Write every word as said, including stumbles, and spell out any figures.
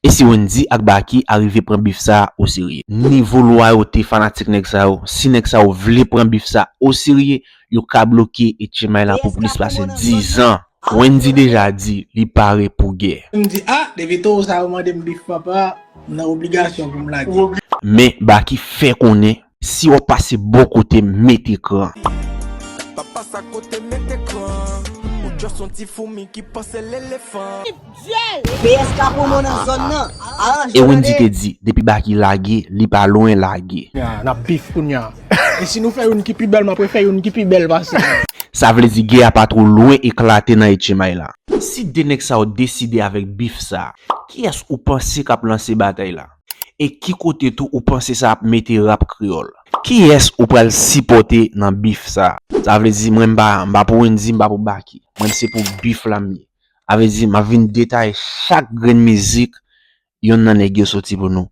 Si Wendy ak Baky arive pran bif sa a oserye, nivo lwayote fanatik nèg sa yo, si nèg sa yo vle pran bif sa oserye, yo ka bloke Etchy Mila pou plis pase dizan. Wendy deja di li pare pou gè. M di, ah, depi towo sa yo mande m bif papa, m nan obligasyon pou m lage. Men Baky fè konnen si w ap pase bò kote m, met ekran. Papa sa kote met ekran. Ou just yon ti foumi ki panse l elefan. P S K promo nan zòn nan. Aranje E Wendy te di depi Baky lage, li pa lwen lage. N ap bif kounya. E si nou fè youn ki pi bèl, m ap refè youn ki pi bèl pase. Sa vle di gè a pa twò lwen eklate nan Etchy Mila. Si de nèg sa yo deside avèk bif sa, kiyès ou panse k ap lanse batay la? E ki kote tou ou panse sa ap mete rap kreyòl? Kiyès ou pral sipòte nan bif sa? Sa vle di mwen m pa, m pa pou Wendy, m pa pou Baky. Mwen se pou bif la m ye. Sa vle di m ap vin detaye chak grenn mizik yonn nan nèg yo soti pou nou.